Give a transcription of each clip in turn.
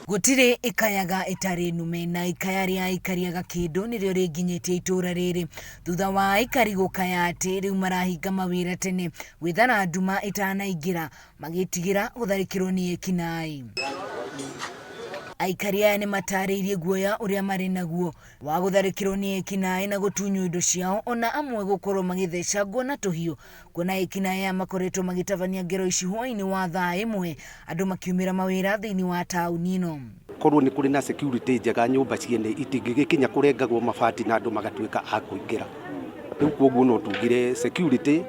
Gũtirĩ ĩkayaga ĩtarĩ nume na ikaya rĩa aikari a Gakĩndũ nĩrĩo rĩnginyĩtie itũra rĩrĩ thutha wa aikari gũkaya atĩ rĩu marahinga mawĩra tene gwĩthara nduma ĩtanaingĩra magĩtigĩra gũtharĩkĩrwo nĩ ekinaĩ. Aikari aya nĩ matarĩirie guoya ũrĩa marĩ naguo wa gũtharĩkĩrwo nĩ ekinaĩ na gũtunywo indo ciao ona amwe gũkorwo magĩthecangwo na tũhiũ kuona ekinaĩ aya makoretwo magĩtabania ngero ici hwaĩ-inĩ wa thaa ĩmwe andũ makiumĩra mawĩra thĩinĩ wa taũni ĩno. Korwo nĩ kũrĩ na security njega nyũmba ciene itingĩgĩkinya kũrengagwo mabati na andũ magatuĩka a kũingĩra. Rĩu kwoguo no tugire security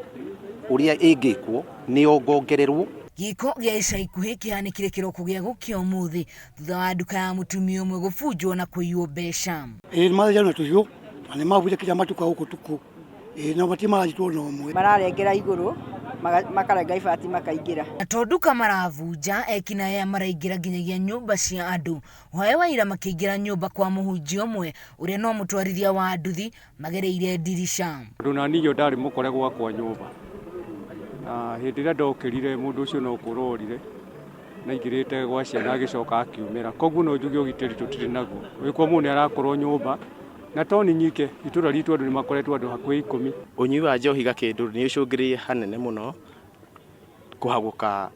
ũrĩa ĩngĩkwo nĩ yongongererwo. Gĩko gĩa ica ikuhĩ kĩhanĩkire kĩroko gĩa gũkĩa ũmũthĩ thutha wa nduka ya mũtumia ũmwe gũbunjwo na kũiywo mbeca. Ĩĩ nĩ mathĩnjana na tũhiũ na nĩ mabunja kinya matuka gũkũ tukũ. Ĩĩ na matirĩ maranyitwo ona ũmwe. Mararengera igũrũ makarenga ibati makaingĩra. Na to nduka maravunja, ekinaĩ aya maraingĩra nginyagia nyũmba cia andũ. Ũhaya wa ira makĩingĩra nyũmba kwa mũhunjia ũmwe ũrĩa no mũtwarithia wa nduthi magereire ndirica. Tondũ na niĩ ndarĩ mũkore gwakwa nyũmba, na hĩndĩ ĩrĩa ndokĩrire mũndũ ũcio no kũra orire, na aingĩrĩte gwa ciana agĩcoka akiumĩra. Koguo no njuge ũgitĩri tũtirĩ naguo. Wĩkwa mũndũ nĩ arakorwo nyũmba, na to niĩ nyike, itũra ritũ andũ nĩ makoretwo andũ hakuhĩ ikũmi. Ũnyui wa njohi Gakĩndũ nĩ ũcũngĩrĩirie hanene mũno kũhagũka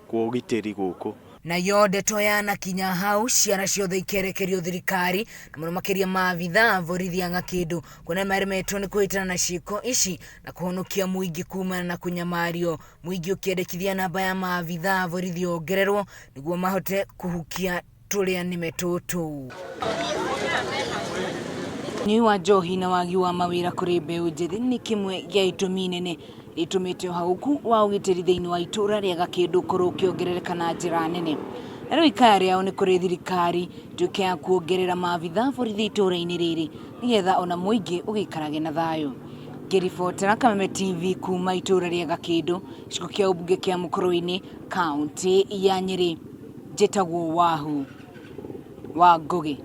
kwa ũgitĩri gũkũ. Nayo ndeto yanakinya hau ciara ciothe ikerekerio thirikari na mũno makĩria maabithaa borithi a Gakĩndũ kuona maremetwo nĩ kũhĩtana na ciĩko ici na kũhonokia mũingĩ kumana na kũnyamario. Mũingĩ ũkĩendekithia namba ya maabithaa borithi yongererwo nĩguo mahote kũhukia tũrĩa nĩme tũtũ. Ũnyui wa njohi na wagi wa mawĩra kũrĩ mbeũ njĩthĩ nĩ kĩmwe gĩa itũmi nene itũmĩte ũhagũku wa ũgitĩri thĩinĩ wa itũra rĩa Gakĩndũ ũkorwo ũkĩongerereka na njĩra nene. Na rĩu ikaya rĩao nĩ kũrĩ thirikari ĩtuĩke ya kuongerera maabitha borithi itũra-inĩ rĩrĩ nĩgetha ona mũingĩ ũgĩikarage na thayũ. Ngĩribotera Kameme TV kuma itũra rĩa Gakĩndũ, gĩcigo kĩa ũmbunge kĩa Mũkũrwe-inĩ, kaũntĩ ya Nyĩrĩ, njĩtagwo Wahu wa Ngũgĩ.